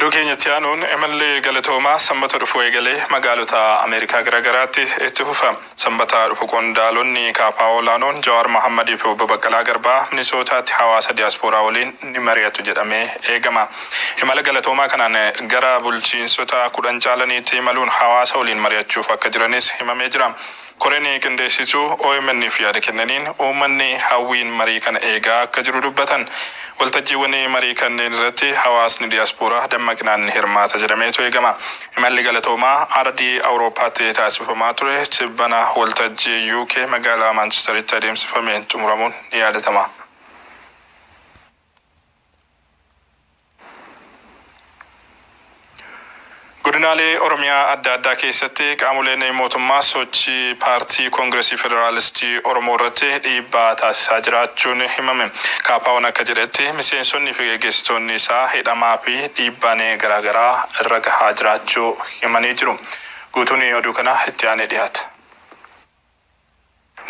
Oduu keenyatti aanuun imalli Galatoomaa Sanbata dhufu eegalee magaalota Ameerikaa garaagaraatti itti fufa. Sanbata dhufu qondaalonni KFO olaanoon Jawaar Mohammadii fi Obbo Baqqalaa Garbaa Minisootaatti hawaasa diyaaspooraa waliin ni mari'atu jedhamee eegama. Imala Galatoomaa kanaan gara bulchiinsota 10 caalaniitti imaluun hawaasa waliin mari'achuuf akka jiranis himamee jira. Koreen qindeessituu OMN'f yaada kennaniin uummanni hawwiin marii kana eegaa akka jiru dubbatan. Waltajjiiwwan marii kanneen irratti hawaasni diyaaspooraa dammaqinaan ni hirmaata jedhameetu eegama. Imalli Galatoomaa ardii Awurooppaatti taasifamaa ture tibbana waltajjii UK magaalaa Maanchistaritti adeemsifameen xumuramuun ni yaadatama. Godinaalee Oromiyaa adda addaa keessatti qaamoleen mootummaa sochii Paartii Koongiresii Federaalistii Oromoo irratti dhiibbaa taasisaa jiraachuun himame. KFO'n akka jedhetti miseensonni fi geggeessitoonni isaa hidhamaa fi dhiibbaan garaagaraa irra gahaa jiraachuu himanii jiru. Guutuun oduu kanaa itti aanee dhiyaata.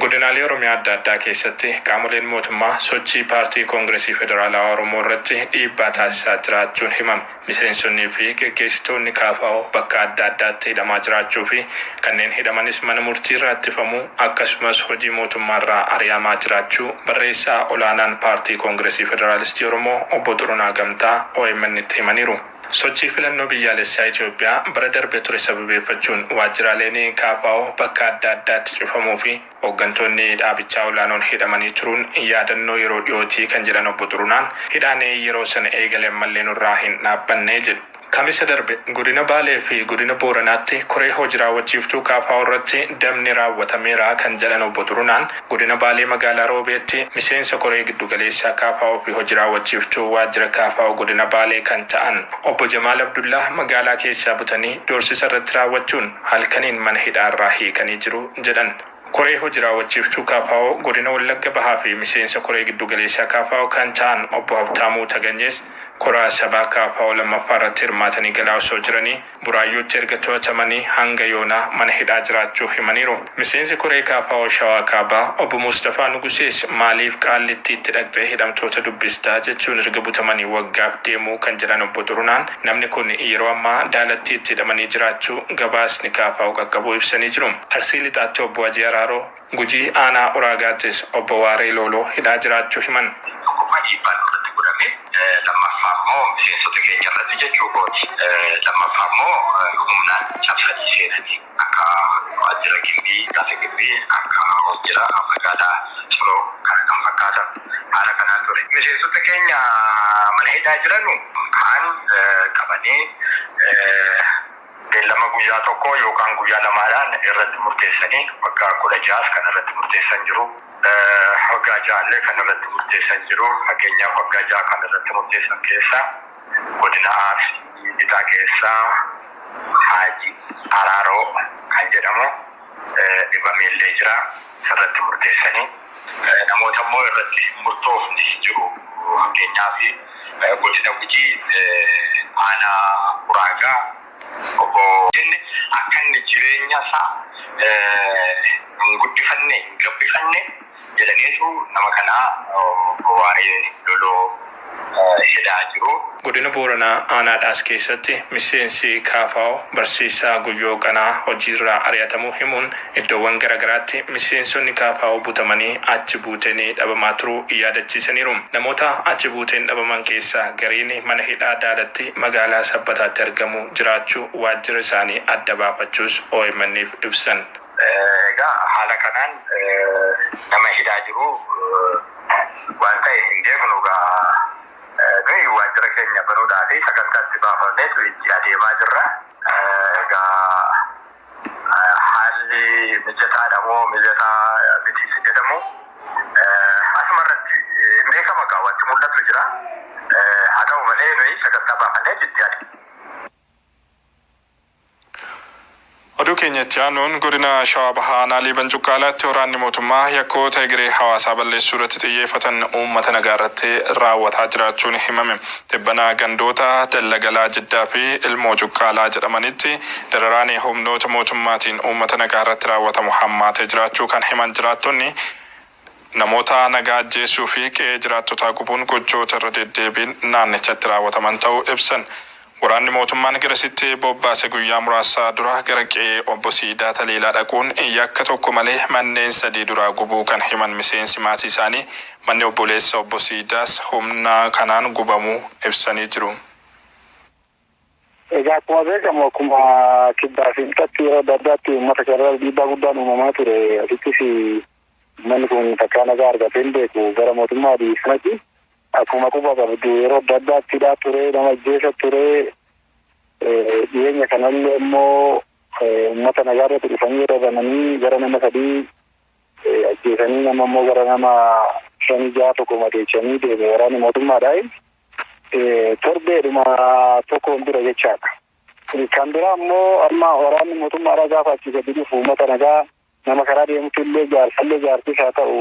Godinaalee Oromiyaa adda addaa keessatti qaamoleen mootummaa sochii Paartii Koongiresii Federaalawaa Oromoo irratti dhiibbaa taasisaa jiraachuun himame. Miseensonnii fi geggeessitoonni KFO bakka adda addaatti hidhamaa jiraachuu fi kanneen hidhamanis mana murtiirraa ittifamuu akkasumas hojii mootummaarraa ari'amaa jiraachuu Barreessaa Olaanaan Paartii Koongiresii Federaalistii Oromoo Obbo Xurunaa Gamtaa OMN'tti himaniiru. Sochii filannoo biyyaalessaa Itoophiyaa bara darbe ture sababeeffachuun waajjiraaleen KFO bakka adda addaatti cufamuu fi hooggantoonni dhaabichaa olaanoon hidhamanii turuun yaadannoo yeroo dhiyootii kan jedhan Obbo Xurunaan, hidhaan yeroo sana eegale ammallee nurraa hin dhaabbanne jedhu. Kamisa darbe Godina Baalee fi Godina Booranaatti koree hoji raawwachiiftuu KFO irratti dabni raawwatameera kan jedhan Obbo Xurunaan, Godina Baalee Magaalaa Roobeetti miseensa koree giddugaleessaa KFO fi hoji raawwachiiftuu waajjira KFO Godina Baalee kan ta'an Obbo Jamaal Abdullaah magaalaa keessaa butanii doorsisa irratti raawwachuun halkaniin mana hidhaarraa hiikanii jiru jedhan. Koree hoji raawwachiiftuu KFO Godina Wallagga Bahaa fi miseensa koree giddugaleessaa KFO kan ta'an Obbo Habtaamuu Taganyees Kora Sabaa KFO 2ffaa irratti hirmaatanii galaa osoo jiranii Buraayyuutti erga to'atamanii hanga yoonaa mana hidhaa jiraachuu himaniiru. Miseensi koree KFO Shawaa Kaabaa Obbo Muusxafaa Nugusees maaliif Qaallittiitti dhaqxee hidhamtoota dubbista jechuun erga butamanii waggaaf deemuu kan jedhan Obbo Xurunaan namni kun yeroo ammaa Daalattiitti hidhamanii jiraachuu gabaasni KFO qaqqabuu ibsanii jiru. Arsii Lixaatti Obbo Hajii Araaroo, Gujii Aanaa Uraagaattis Obbo Waaree Looloo hidhaa jiraachuu himan. Tokkoffaa dhiibbaan nurratti godhame, lammaffaa immoo miseensota keenya irratti jechuu kooti. Lammaffaa immoo humnaan cabsanii seenanii akka waajjira Gimbii, lafa Gimbii, akka waajjira magaalaa Ciroo kana kan fakkaatan haala kanaan ture. Miseensota keenya mana hidhaa jiranu kaan qabanii Beellama guyyaa tokkoo yookaan guyyaa lamaadhaan irratti murteessanii waggaa 16s kan irratti murteessan jiru. Waggaa ja'allee kan irratti murteessan jiru. Fakkeenyaaf waggaa 6 kan irratti murteessan keessaa Godina Arsii Lixaa keessaa Haaji Araaroo kan jedhamu dhibameellee jira. Isarratti murteessanii. Namoota immoo irratti hin murtoofne jiru. Fakkeenyaaf Godina Gujii Aanaa Uraagaa Obbo. Jenne akka inni jireenya isaa hin guddifanne, hin gabbifanne jedhaniitu nama kana Obbo Waaree Loloo hidhaa jiru. Godina Booranaa Aanaa Dhaas keessatti miseensi KFO Barsiisaa Guyyoo Qanaa hojiirraa ari'atamuu himuun iddoowwan garagaraatti miseensonni KFO butamanii achi buuteen dhabamaa turuu yaadachiisaniiru. Namoota achi buuteen dhabaman keessaa gariin mana hidhaa Daalatti magaalaa Sabbataatti argamu jiraachuu waajjira isaanii adda baafachuus OMN'f ibsan. Egaa haala kanaan nama hidhaa jiru waan ta'e hin beeknu egaa nuyi waajjira keenya banuudhaaf sagantaa itti baafamneetu itti adeemaa jirra. Egaa haalli mijataadha moo mijataa miti isa jedhamu asuma irratti hin beekama egaa wanti mul'atu jira. Haa ta'u malee nuyi sagantaa baafanneetu itti adeema. Oduu keenya itti aanuun godina Shawaa Bahaa aanaa Liiban Cuqqaalaatti waraanni mootummaa yakkoota egeree hawaasaa balleessuu irratti xiyyeeffatan uummata nagaa irratti raawwataa jiraachuun himame. Tibbana gandoota Dallagalaa Jiddaa fi Ilmoo Cuqqaalaa jedhamanitti dararaan humnoota mootummaatiin uummata nagaa irratti raawwatamu hammaatee jiraachuu kan himan jiraattonni, namoota nagaa ajjeessuu fi qe'ee jiraattotaa gubuun gochoota irra deddeebiin naannichatti raawwataman ta'uu ibsan. Waraanni mootummaan garasitti bobbaase guyyaa muraasa dura gara qe'ee Obbo Siidaa Taliilaa dhaquun yakka tokko malee manneen sadii duraa gubuu kan himan miseensi maatii isaanii, manni obboleessa Obbo Siidaas humna kanaan gubamuu ibsanii jiru. Egaa akkuma beekamu, akkuma kibbaa fi lixatti yeroo adda addaatti uummata kanarra dhiibbaa guddaan uumamaa ture, asittis uummanni kun takkaa nagaa argatee hin beeku gara mootummaa adii sanatti. Akkuma quba qabdu, yeroo adda addaatti hidhaa ture, nama ajjeesa ture. Dhiyeenya kanallee immoo uummata nagaa irratti dhufanii yeroo bananii gara nama sadii ajjeesanii, nama immoo gara nama shanii jaha tokko madeechanii deeme waraanni mootummaadhaa. Torbeedhuma tokkoon dura jechaadha. Kan biraa immoo amma waraanni mootummaadhaa gaafa achii gadi dhufu uummata nagaa, nama karaa deemutti illee, jaarsallee jaartis haa ta'u,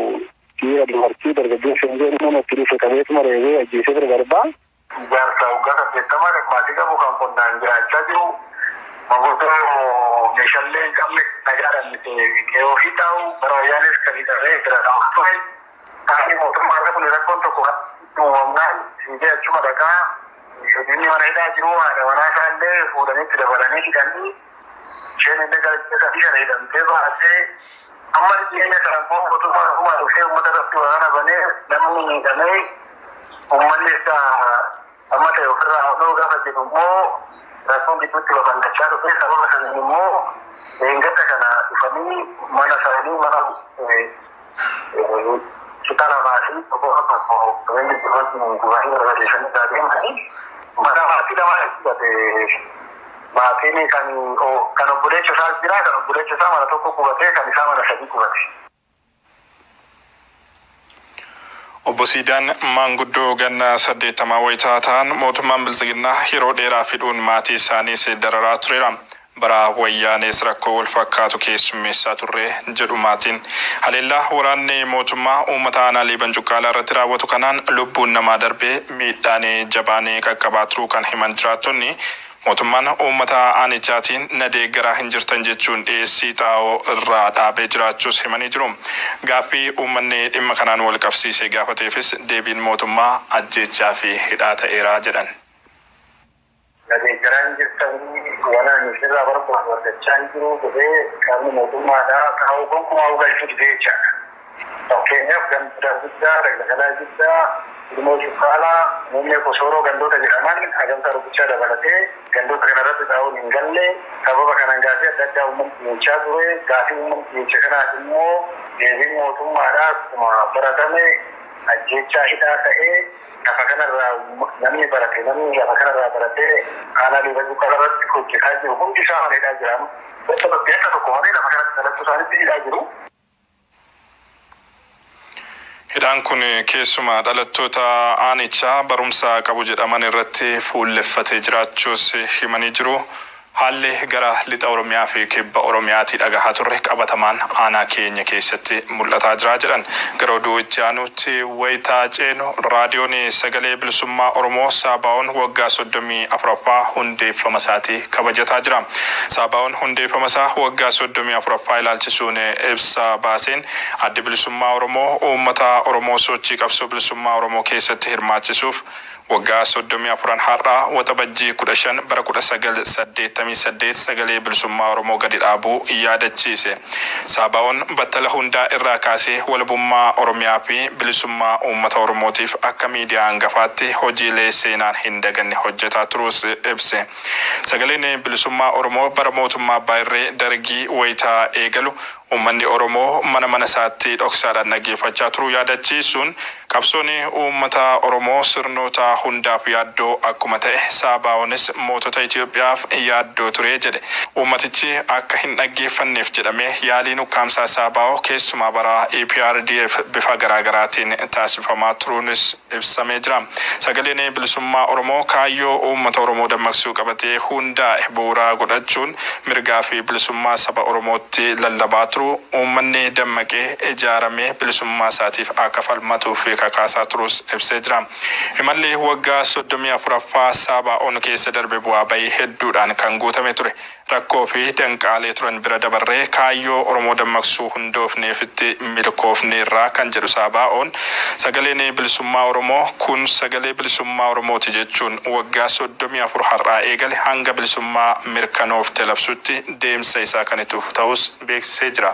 dhiira dubartii dargaggeessa hin jedhu, nama itti dhufe qabeetuma reebee ajjeesee bira darbaa. Jaarsa waggaa 80 maatii qabu kan qonnaan jiraachaa jiru, manguddoo meeshaalee hin qabne, nagaadhaan qe'ee ofii taa'u, bara Wayyaanis kan hidhamee jiraatamaa ture. Qaamni mootummaa kun rakkoon tokko uumamnaan fiigee achuma dhaqaa. Inni mana hidhaa jiru haadha manaa isaallee fuudhanii itti dabalanii hidhanii, isheen illee gara sadii kana hidhamtee baatee, amma dhiyeenya kana immoo mootummaan ofumaa dhufee uummata irratti waraana banee, namni miidhamee, uummanni isaa amma ta'e ofirraa hafnoo gaafa jedhu immoo rakkoon gidduutti babal'achaa dhufee, sababa saniin immoo eeggatta kana dhufanii mana isaanii, mana citaa lamaa fi tokko tokko qabeenya jiruutti gubanii barbadeessanii deemanii, mana maatii lamaa gubate. Maatiin kan obboleessa isaa jira, kan obboleessa isaa mana tokko gubatee, kan isaa mana sadii gubate. Obbo Siidaan maanguddoo ganna 80 wayitaa ta'an, mootummaan Biltsiginnaa yeroo dheeraa hidhuun maatii isaaniis dararaa tureera. Bara Wayyaanees rakkoo wal fakkaatu keessummeessaa turre jedhu maatiin. Haleellaa waraanni mootummaa uummata aanaa Liiban Cuqqaalaa irratti raawwatu kanaan lubbuun namaa darbee miidhaan jabaan qaqqabaa turuu kan himan jiraattonni, mootummaan uummata aanichaatiin na deeggaraa hin jirtan jechuun dhiyeessii xaa'oo irraa dhaabee jiraachuus himanii jiru. Gaaffii uummanni dhimma kanaan wal qabsiisee gaafateefis deebiin mootummaa ajjeechaa fi hidhaa ta'eera jedhan. Na deeggaraa hin jirtanii, waan ani sirraa barbaadu argachaa hin jiru jedhee qaamni mootummaadhaa xaa'oo gonkumaa galchuu didee jechaadha. Fakkeenyaaf ganda guddaa, Daglagalaa guddaa, Ilmoo Cuqqaalaa, Muummee Kosooroo gandoota jedhaman Agamsaa Rukuchaa dabalatee gandoota kanarratti xaa'oon hin galle. Sababa kanaan gaafii adda addaa uummanni dhiyeechaa ture. Gaafii uummanni dhiyeeche kanaaf immoo deebiin mootummaadhaa akkuma baratame ajjeechaa, hidhaa ta'ee, lafa kanarraa namni barate, namni lafa kanarraa baratee aanaa Liiban Cuqqaalaa irratti hojjetaa jiru hundi isaa mana hidhaa jira. Bakka tokko malee lafa kanatti dhalachuu isaaniitti hidhaa jiru. Hidhaan kun keessumaa dhalattoota aanichaa barumsa qabu jedhaman irratti fuulleffatee jiraachuus himanii jiru. Haalli gara lixa Oromiyaa fi kibba Oromiyaatii dhagahaa turre qabatamaan aanaa keenya keessatti mul'ataa jira jedhan. Gara oduu itti aanutti wayitaa ceenu, raadiyoon Sagalee Bilisummaa Oromoo Saabaa'oon waggaa 34ffaa hundeeffama isaatii kabajataa jira. Saabaa'oon hundeeffama isaa waggaa 34ffaa ilaalchisuun ibsa baaseen, Addi Bilisummaa Oromoo uummata Oromoo sochii qabsoo bilisummaa Oromoo keessatti hirmaachisuuf waggaa 34n har'aa Waxabajjii 15 bara 1988 Sagalee Bilisummaa Oromoo gadi dhaabuu yaadachiise. Saabaa'oon battala hundaa irraa kaasee walabummaa Oromiyaa fi bilisummaa uummata Oromootiif akka miidiyaa hangafaatti hojiilee seenaan hin daganne hojjetaa turuus ibse. Sagaleen Bilisummaa Oromoo bara mootummaa Abbaa Irree Dargii wayitaa eegalu uummanni Oromoo mana mana isaatti dhoksaadhaan dhaggeeffachaa turuu yaadachiisuun, qabsoon uummata Oromoo sirnoota hundaaf yaaddoo akkuma ta'e Saabaa'oonis mootota Itoophiyaaf yaaddoo ture jedhe. Uummatichi akka hin dhaggeeffanneef jedhamee yaaliin ukkaamsaa Saabaa'oo keessumaa bara EPRDF bifa garaagaraatiin taasifamaa turuunis ibsamee jira. Sagaleen Bilisummaa Oromoo kaayyoo uummata Oromoo dammaqsuu qabatee hundaa'e bu'uura godhachuun mirgaa fi bilisummaa saba Oromootti lallabaa turuun turuu, uummanni dammaqee ijaaramee bilisummaa isaatiif akka falmatuuf kakaasaa turuus ibsee jira. Imalli waggaa 34ffaa SABAOn keessa darbe bu'aa bayii hedduudhaan kan guutame ture. Rakkoo fi danqaalee turan bira dabarree kaayyoo Oromoo dammaqsuu hundoofneefitti milkoofneerra kan jedhu SABAOn, sagaleen bilisummaa Oromoo kun sagalee bilisummaa Oromooti jechuun waggaa 34 har'aa eegale hanga bilisummaa mirkanoofte labsutti deemsa isaa kan itti fufu ta'uus beeksisee jira.